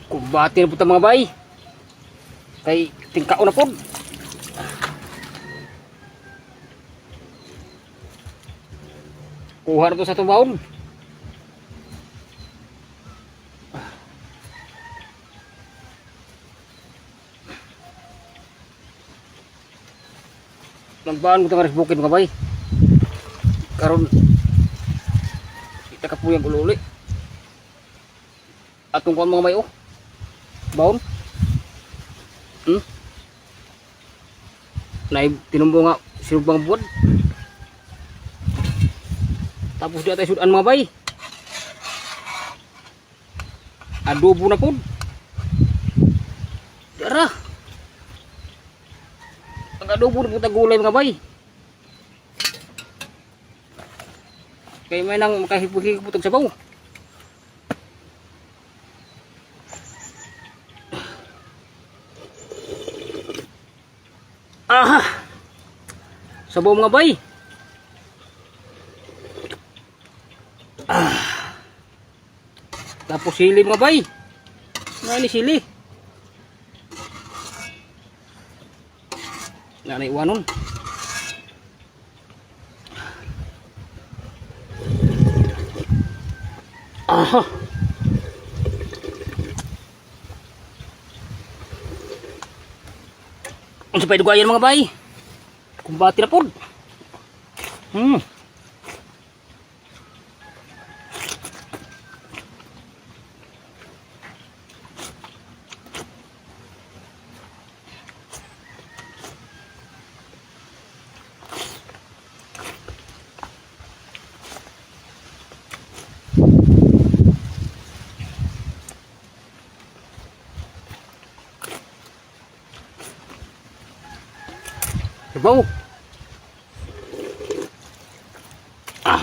Kumbati na po ta, mga bay. Kay tingkao na po. Kuha na to sa tubaon. Lagbaan ko ito nga bukid, mga bay. Karon kita kapuyang ululi. Atong kuan, mga bay, oh. Baon. Nay tinumbo nga sinubang buwad. Tapos di atay sudan, mga bay. Adobo na po. Dara. Ang adobo na po ta gulay, mga bay. Kay may nang makahipo-hipo tag sabaw. Aha! Sabaw, mga bay. Ah. Tapos sili, mga bay. Nga ni sili. Nga na iwanon. Aha. Unsa pa dugayan, mga bay? Kumbati na pod. Sabaw. Ah.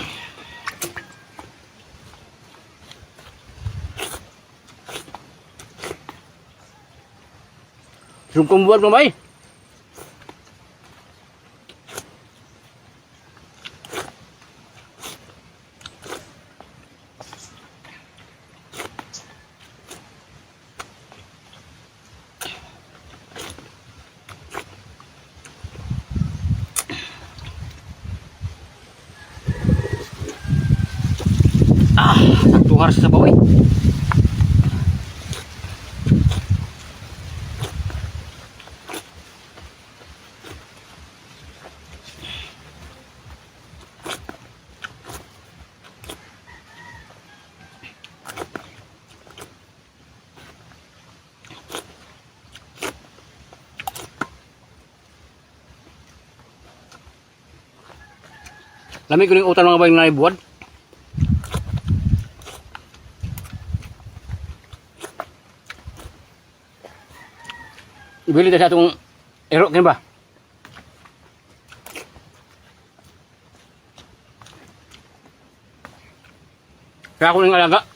Sungkong buwan, mga bay. Ah, nagtuhar sa sabaw eh. Lamig ko ning utan, mga bay, nga buwad. Ibili ta sa atong ero kini ba? Kaya ako ning alaga.